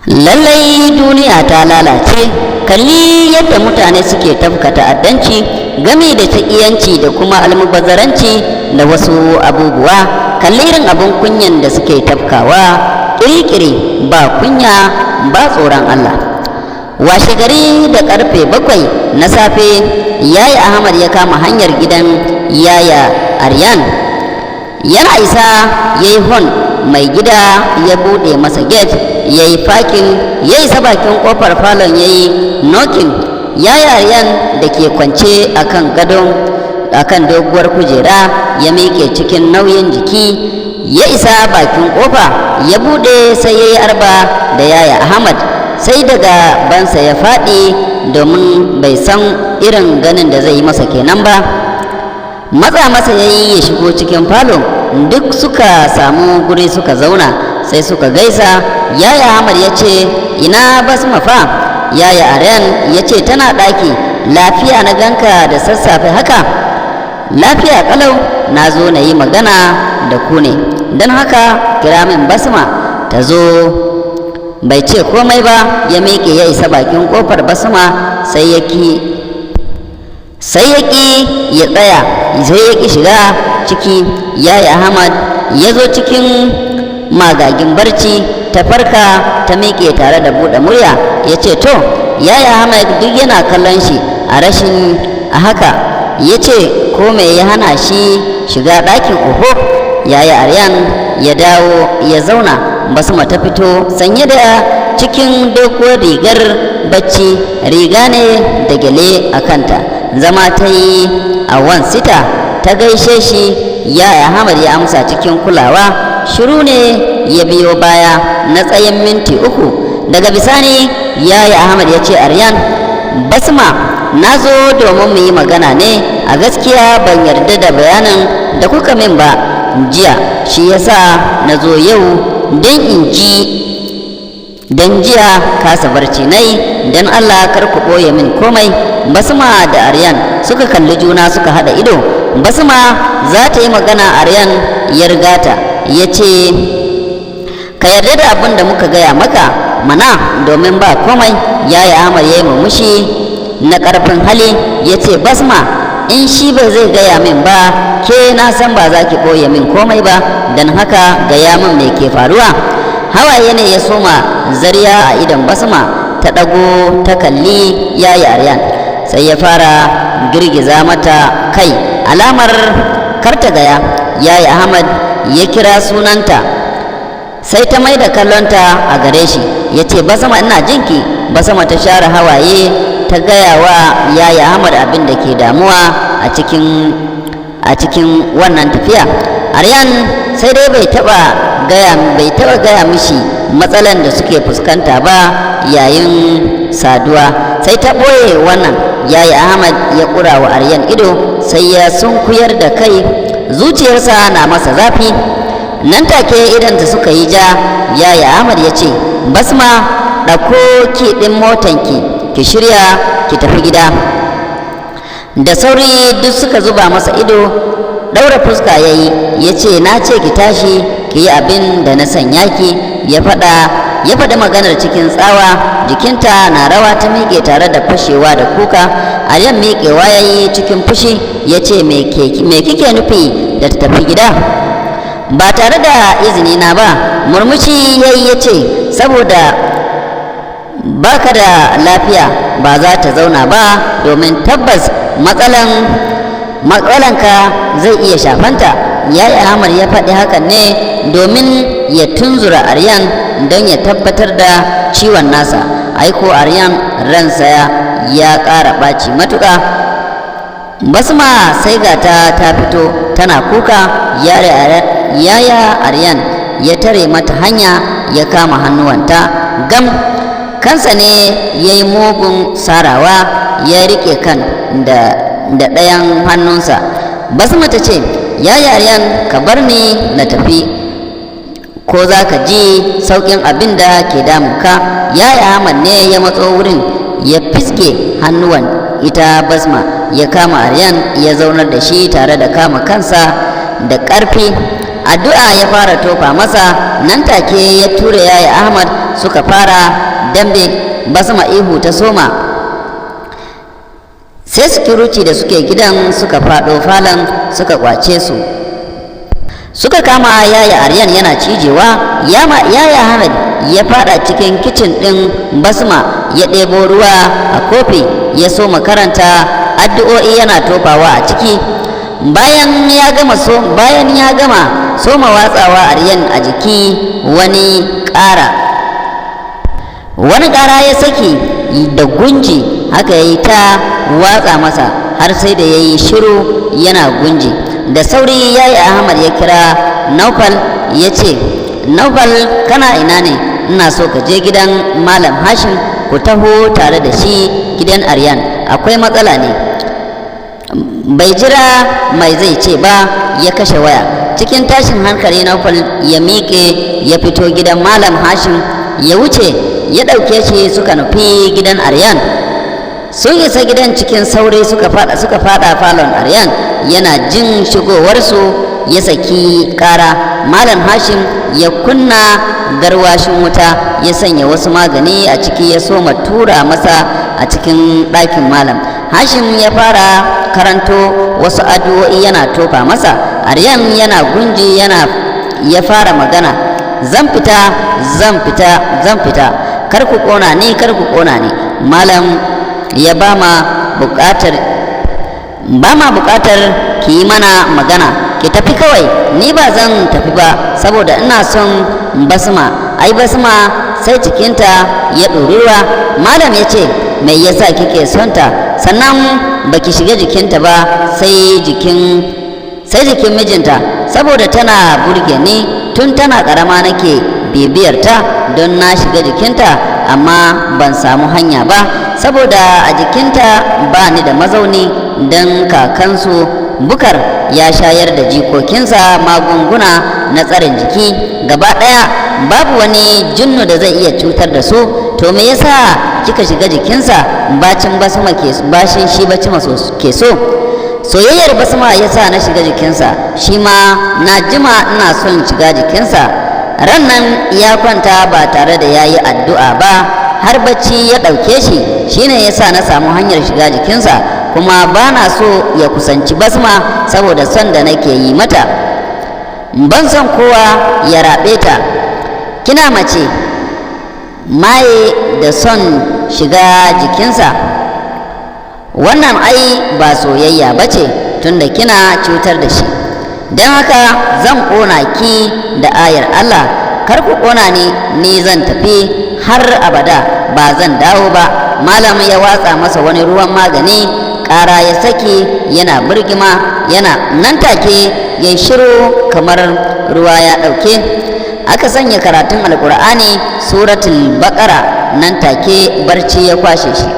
Lallai duniya ta lalace. Kalli yadda mutane suke tafka ta'addanci game da taƙiyanci da kuma almubazzaranci da wasu abubuwa. Kalli irin abin kunyan da suke tafkawa ƙiri-ƙiri, ba kunya ba tsoron Allah. Washe gari da karfe 7 na safe, Yaya Ahmad ya kama hanyar gidan Yaya Aryan. Yana isa ya yi hon, mai gida ya buɗe masa gate, ya yi parking, ya isa bakin ƙofar falon ya yi knocking. Yaya Aryan da ke kwance akan gadon akan doguwar kujera ya miƙe cikin nauyin jiki, ya isa bakin ƙofa ya buɗe, sai ya yi arba da Yaya Ahmad, sai daga bansa ya faɗi, domin bai san irin ganin da zai yi masa kenan ba. Matsa masa ya yi ya shigo cikin falo, duk suka samu guri suka zauna, sai suka gaisa. Yaya Ahmad ya ce, "Ina Basma fa?" Yaya Aryan ya ce, "Tana ɗaki. Lafiya na ganka da sassafe haka?" "Lafiya kalau. Na zo na yi magana da ku ne, don haka kira min Basma ta zo." Bai ce komai ba, ya miƙe ya isa bakin ƙofar Basma, sai ya ƙi ya tsaya, sai ya ƙi shiga ciki. Yaya Ahmad ya zo cikin magagin barci, ta farka ta miƙe tare da buɗe murya ya ce, "To." Yaya Ahmad duk yana kallon shi a rashin a haka, ya ce, "Ko me ya hana shi shiga ɗakin oho?" Yaya Aryan ya dawo ya zauna. Basma ta fito sanye da cikin doguwar rigar bacci, riga ne da gyale a kanta. Zama ta yi a one seater, ta gaishe shi. Yaya Ahmad ya amsa cikin kulawa. Shiru ne ya biyo baya na tsayin minti 3. Daga bisani Yaya Ahmad ya ce, "Aryan, Basma, na zo domin mu yi magana ne. A gaskiya ban yarda da bayanin da kuka min ba jiya, shi yasa na zo yau don in ji, don jiya kasa barci nai. Don Allah kar ku ɓoye min komai." Basma da Aryan suka kalli juna, suka haɗa ido. Basma za ta yi magana, Aryan ya riga ta, ya ce, "Ka yarda da abin da muka gaya maka mana, domin ba komai." Yaya Ahmad ya yi murmushi na ƙarfin hali, ya ce, "Basma, in shi ba zai gaya min ba, ke na san ba za ki ɓoye min komai ba. Don haka gaya min me ke faruwa." Hawaye ne ya soma zariya a idon Basma, ta ɗago ta kalli Yaya Aryan, sai ya fara girgiza mata kai alamar karta gaya. Yaya Ahmad ya kira sunanta, sai ta mai da kallonta a gare shi, ya ce, "Basma, ina jinki." Basma ta share hawaye, ta gaya wa Yaya Ahmad abin da ke damuwa a cikin wannan tafiya. Aryan sai dai bai taba gaya mishi matsalan da suke fuskanta ba yayin saduwa, sai ta ɓoye wannan. Yaya Ahmad ya ƙura wa Aryan ido, sai ya sunkuyar da kai, zuciyarsa na masa zafi. Nan take idanta suka yi ja. Yaya Ahmad ya ce, "Basma, ɗauko key ɗin motanki, ki shirya ki tafi gida." Da sauri duk suka zuba masa ido. Ɗaura fuska ya yi, ya ce, "Na ce ki tashi ki yi abin da na sanya ki." Ya faɗi maganar cikin tsawa. Jikinta na rawa ta miƙe tare da fashewa da kuka. Aryan miƙewa ya yi cikin fushi, ya ce, "Me kike nufi da ta tafi gida ba tare da izini na ba?" Murmushi ya yi, ya ce, "Saboda baka da lafiya ba za ta zauna ba, domin tabbas matsalanka zai iya shafanta." Yaya Ahmad ya faɗi hakan ne domin ya tunzura Aryan, don ya tabbatar da ciwon nasa. Aiko Aryan ransa ya ƙara ɓaci matuƙa. Basma sai ga ta ta fito tana kuka. Yaya Aryan ya tare mata hanya, ya kama hannuwanta gam. Kansa ne ya yi mugun sarawa, ya riƙe kan da ɗayan hannunsa. Basma ta ce, "Yaya Aryan, ka bar ni na tafi, ko za ka ji sauƙin abin da ke damunka." Yaya Ahmad ne ya matso wurin, ya fiske hannuwan ita Basma, ya kama Aryan ya zaunar da shi tare da kama kansa da ƙarfi. Addu'a ya fara tofa masa. Nan take ya tura Yaya Ahmad. Suka fara dambe. Basma ihu ta soma, sai security da suke gidan suka faɗo falon, suka kwace su, suka kama Yaya Aryan yana cijewa. Yaya Ahmed ya fada cikin kicin ɗin Basma, ya ɗebo ruwa a kofi, ya so makaranta addu'o'i yana tofawa a ciki. Bayan ya gama soma watsawa Aryan a jiki, wani ƙara ya saki da gunji. Haka ya yi ta watsa masa har sai da ya yi shiru yana gunji. Da sauri Yaya Ahmad ya kira Naufal, ya ce, "Naufal, kana ina ne? Ina so ka je gidan Malam Hashim, ku taho tare da shi gidan Aryan, akwai matsala ne." Bai jira mai zai ce ba, ya kashe waya. Cikin tashin hankali Naufal ya miƙe ya fito gidan Malam Hashim, ya wuce ya ɗauke shi, suka nufi gidan Aryan. Sun isa gidan cikin sauri, suka fada falon Aryan. Yana jin shigowarsu ya saki kara. Malam Hashim ya kunna garwashin wuta, ya sanya wasu magani a ciki, ya soma tura masa a cikin ɗakin. Malam Hashim ya fara karanto wasu addu'o'i yana tofa masa. Aryan yana gunji, yana ya fara magana, "Zan fita, zan fita, zan fita, kar ku ƙona ni, kar ku ƙona ni." Malam ya ba ma buƙatar ki yi mana magana, ki tafi kawai." "Ni ba zan tafi ba, saboda ina son Basma." Ai Basma sai cikinta ya ɗori ruwa. Malam ya ce, "Mai yasa kike son ta, sannan baki shiga jikinta ba, sai jikin mijinta?" "Saboda tana burge ni. Tun tana ƙarama nake bibiyarta don na shiga jikinta, amma ban samu hanya ba, saboda a jikinta ba ni da mazauni, don kakansu Bukar ya shayar da jikokinsa magunguna na tsarin jiki gaba ɗaya, babu wani jinnu da zai iya cutar da su." "To me yasa kika shiga jikinsa, bacin Basma ke bashin shi Basma ke so?" "Soyayyar Basma yasa na shiga jikinsa. Shi ma na jima ina son shiga jikinsa. Ran nan ya kwanta ba tare da ya yi addu'a ba, har bacci ya ɗauke shi, shine yasa na samu hanyar shiga jikinsa. Kuma ba na so ya kusanci Basma saboda son da nake yi mata. Ban son kowa ya raɓe ta. Kina mace maye da son shiga jikinsa, wannan ai ba soyayya ba ce, tunda kina cutar da shi. Don haka zan ƙona ki da ayar Allah." "Kar ku ƙona ni, ni zan tafi har abada, ba zan dawo ba." Malam ya watsa masa wani ruwan magani. Ƙara ya saki yana birgima yana nan take ya shiru kamar ruwa ya ɗauke. Aka sanya karatun Alƙur'ani, Suratul Baƙara. Nan take barci ya kwashe shi.